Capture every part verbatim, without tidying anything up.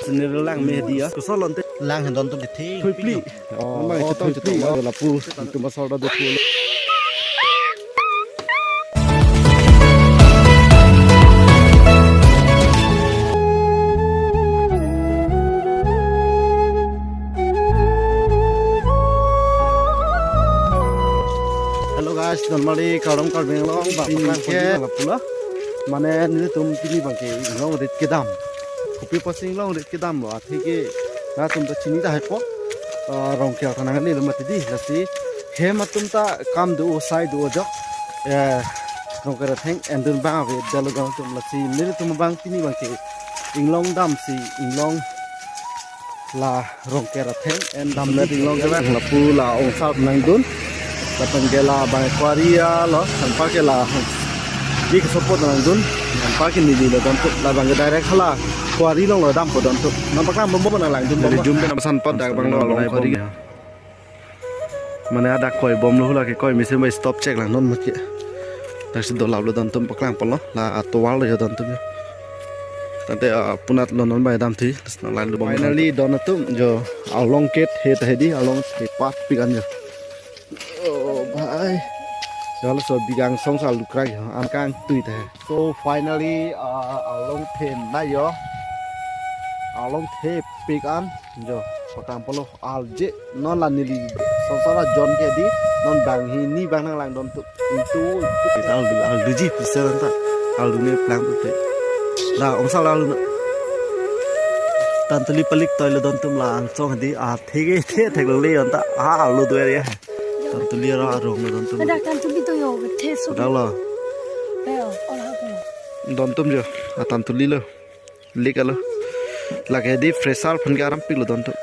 Sini lang me dia. Kusol lonte. Lang he don tum di thi. Thoipli. Oh, Mama, oh, chetong, thoipli, chetong. Oh. Lapu, itum asor ta do thu. Hello guys, normally Kardom Karbi Anglong, ba pini lang ke podi lapu lo. Mane nelitum pini abang ke inglong rit kedam. Kopi pusi inglong rit kedam lo, athe ke latum ta chini tahai po. Ah, Rongker thanang le lo mati di, lasi hem atum ta kam do, sai do ajok. Eh, Rongker atheng endun abang ave dalo gang atum, lasi nelitum abang pini abang ke inglong damsi inglong la Rongker atheng endam le inglong ke bang lapu la ongsar nangdun. Lapen ke la abang quarry lo, anpar ke la ik support nangdun. Anpar ke neli lo don tum, la abang ke direct hala quarry along lo dampo don tum. Nangpaklangpon bom, nanglangdun bom. Neli zoom pen nangpasan pot dak abang lo, abang long quarry. Mane adak koi bom lo, hula ke koi mesen bai stop chek lang non mati. Dak si dolap lo don tum, paklangpon lo, la atovar lo yo don tum yo. Tangte, ah, punat lo non bai damthu, terus nanglang lo bom. Finally don atum jo along kethe tahai di, along the pat pikan jo. Oh bhai. Jalo so bigang song sa lukrai jo, angkang tui tahai. So finally, ah, along the na yo. Along the pikan jo, paklangpon lo. Arje non la neli sonsara jon ke di, non bang hini abang nanglangdun tum. Itu, itu. Kita aldu, aldu ji pisa anta. Aldu ne plang tu te. La ongsar la aldu na. Tantuli palik toi lo don tum, la angsong di, ah, thege the thek lo le anta. Ah, aldu do ya. Tantuli ra arong lo don tum. Ada tantuli to yo, the so. Dak lo. Pe o, ol ha ko. Don tum jo, ah, tantuli lo. Lik alo. Lake di pressure aphan ke aram pik lo don tum.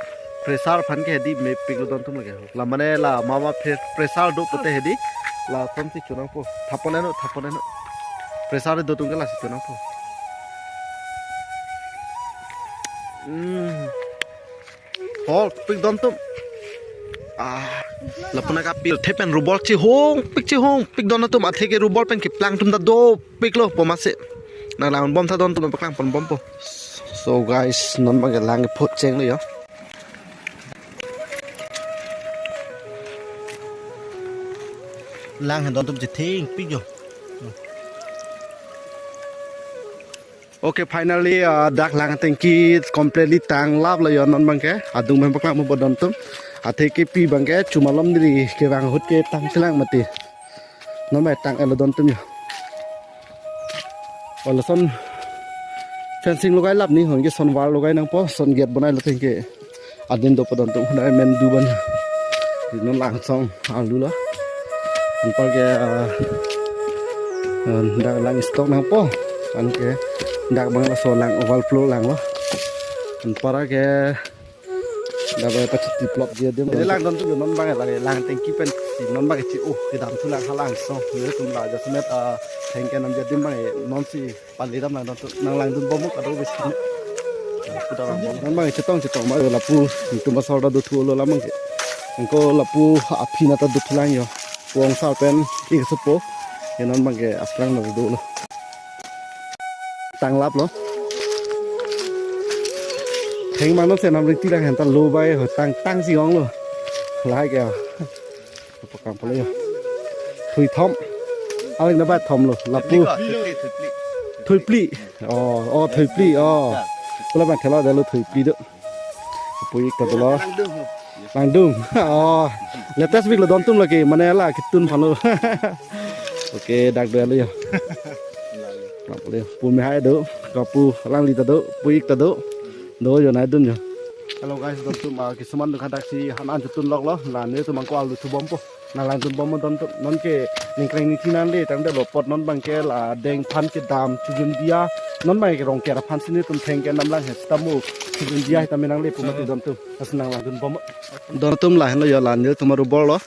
Pressure aphan ke di mepik lo don tum lake. La mane la mama pre-, pressure do pute hedi. La kom si chonangpo. Thapon eno, thapon eno. Pressure do tum ke la si chonangpo. Hmm. Hol, pik don tum. Ah, lapu nangkapil the pen rubber chihong, pik chihong, pik don atum, athe ke rubber pen keplang atum ta dopik lo, po masi. Nanglang bom tha don tum, paklangpon bompo. So guys, non abang ke lang phut cheng lo yo. Lang he don tum chetheng pik yo. Okay, finally, ah, dak lang tangki completely tanglap lo yo non abang ke. Adung abang paklangpon bom don tum. Athe kepi abang ke chumalom diri kevang ahut ke tang chelang mati. Non abang tang-et lo don tum yo. Wala son fencing logai lap ni, hon ke son wall logai nangpo, son gate bonai lo tangki. Adin dopo don tum, huna men du ban. Di non langsong aldu lo. Anpar ke, ah, ah, dak lang stock nangpo. Anke dak abang laso lang overflow lang lo. Anpar ke dak abang pachiti plot dia dia. Jadi lang don tum non abang lagi lang tangki pen si non abang si, oh, kedam thu lang ha langsong. Nelitum la jasemet, ah, tangki nam jadi abang non si pali dam lang don tum, nanglangdun bom kadokave si. Puta lang bom. Non abang chetong chetong ma lapu, itum asor ta do thu lo lam abang ke. Anke lapu aphi na ta do thu lang yo. Pu ongsar pen ik supo. Ke non abang ke aphrang na do lo. Tanglap lo. Theng mano se nam ring tilang henta lo bai ho tang tang si ong lo. Lahai ke. Paklangpon lo yo. Thoithom. Aling na ba thom lo. Lapu. Thoipli. Oh, oh, thoipli. Oh. Pula bang thela dalo thoipli do. Pu ik ta dolo. Langdung. Oh. Latest pik lo don tum lagi. Mane la ketun aphan lo. Okay, dak do lo yo. Paklangpon lo yo. Pu mehai do. Kapu langli ta do. Pu ik ta do. Do yo nai dun yo. Hello guys, don tum, ah, kisuman do kadak si hanan chetun lok lo. La nelitum angko aldu thu bompo. Nanglangdun bom don tum, non ke ningkreng ningthi nang le tangte lo apot non abang ke la deng aphan kedam chojun dia, non abang ke Rongker aphan si nelitum theng ke nam lang he sitamo chojun dia he tame nang le pu mati don tum. As nanglangdun bom. Don tum la henlo yo la nelitum arubor lo.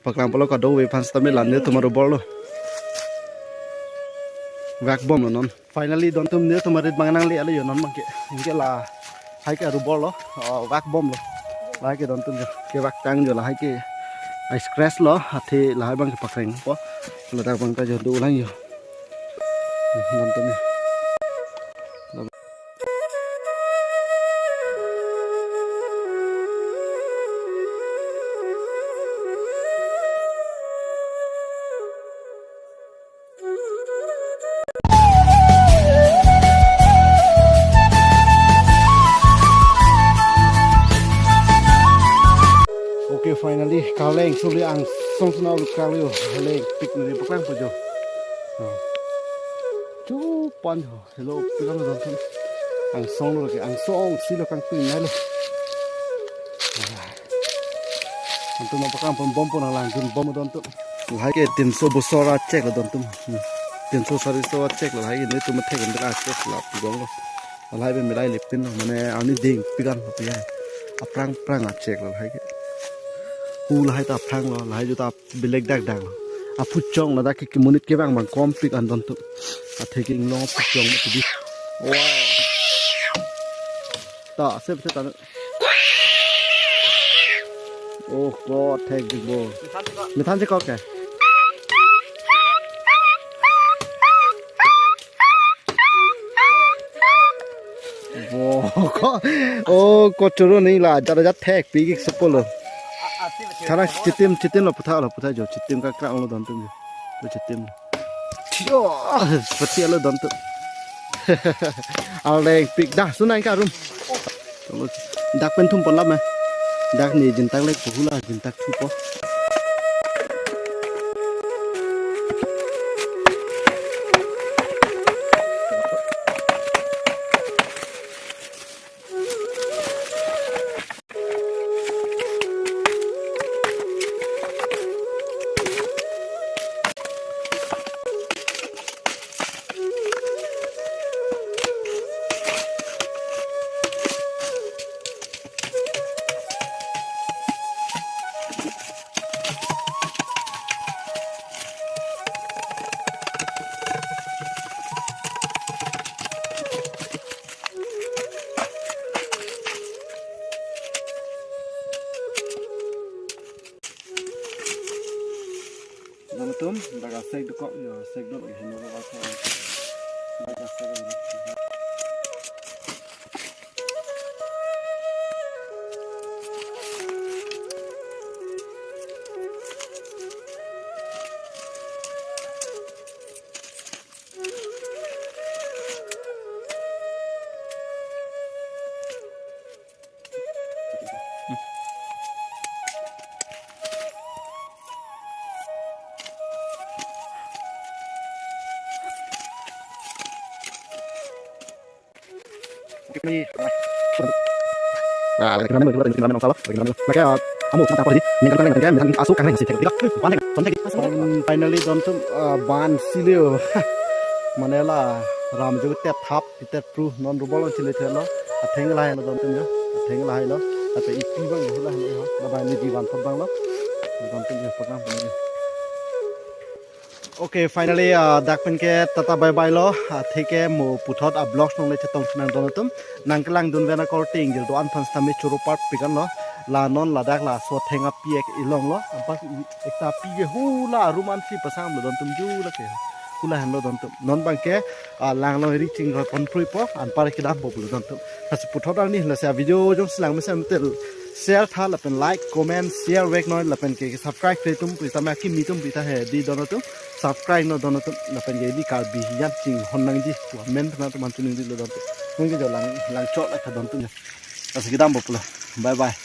Paklangpon lo kadokave aphan sitame la nelitum arubor lo. Vak bom lo non. Finally don tum nelitum arit abang nang le alo yo non abang ke. Anke lahai ke arubor lo, oh, vak bom lo. Lahai ke don tum jo. Kevak tang jo lahai ke. Ai scratch lo, athe lahai abang ke pakreng po. Ladak abang ta jo do lang yo. Don tum yo. Kaleng suli angsong suna ulu kaleng kaleng pik neli paklang po jo. Chupan jo. Hello, pilang dontum. Angsong lo ke, angsong si lo kangping nai lo. Antum nangpaklang pon bom pon nanglang dun bom dontum. Lahai ke tinso bosor achek lo dontum. Hmm. Tinso sariso achek lo lahai ke, netum thek endra achek lo pigong lo. Lahai be milai lepin lo, mane arni ding pigan lo pi hai. Aphrang phrang achek lo lahai ke. Hu lahai ta aphrang lo, lahai juta bilek dak dak lo. Aphuchong ladak ke monit kevang bang kompik an dontum. Athe ke inglong aphuchong ma tidi. Wow. Ta, sep sep ta. Oh God, thek dik bo. Methan si kok ke. Bo, ko, oh, ko choro ni la, jara jat thek pi ki supo lo. Thana chitim, chitim lo putha, lo putha jo, chitim ka kra lo dontum jo. Lo chitim. Yo, pati lo dontum. Aleng pik dah, sunai ka rum. Dak pen thum pon lam eh. Dak ni jintak lek po hula jintak thu po. Dontum, dak asek dokok jo, asek dok heno ro asa. Dak asek dok. Nah, lagi kenapa lagi kenapa lagi kenapa nong salah lagi kenapa lagi ya kamu mata apa sih? Ini kan kan kan kan asu kan sih. Finally dontum, ah, ban si lo. Mane la ram jo tep thap. Peter Pro non rubol on chile thelo. Atheng lahai lo dontum jo. Atheng lahai lo. Ate ipi bang jo lahai lo. Labang ni diwan thot bang lo. Dontum jo paklang pon jo. Okay, finally, ah, dak pen ke tata bye bye lo. Athe ke mo puthot a vlogs nongle chetong chenang dontum. Nangkelang dun ven akorte ingjir do-an aphan sitame choro parpik an lo. La non ladak laso atheng api ek ilong lo. Ampas i-, ekta api ke hula arum an si pasang lo dontum ju la ke. Hula henlo dontum. Non bang ke, ah, lang long ri chingroi pon prui po, anpar kedam po pulo dontum. Lasi puthot arni lasi a video jongsi lang mesen tel share tha lapen like, comment, share vek noi lapen ke subscribe kre tum pu tame akimi tum pu ta he di dontum. Subscribe noi dontum lapen ke di Karbi hiyan chinghon nangji pu amen phan tum an tuning di lo dontum. Nung ke jo lang, lang chok la kha dontum ya. Lasi kedam po pulo. Bye bye.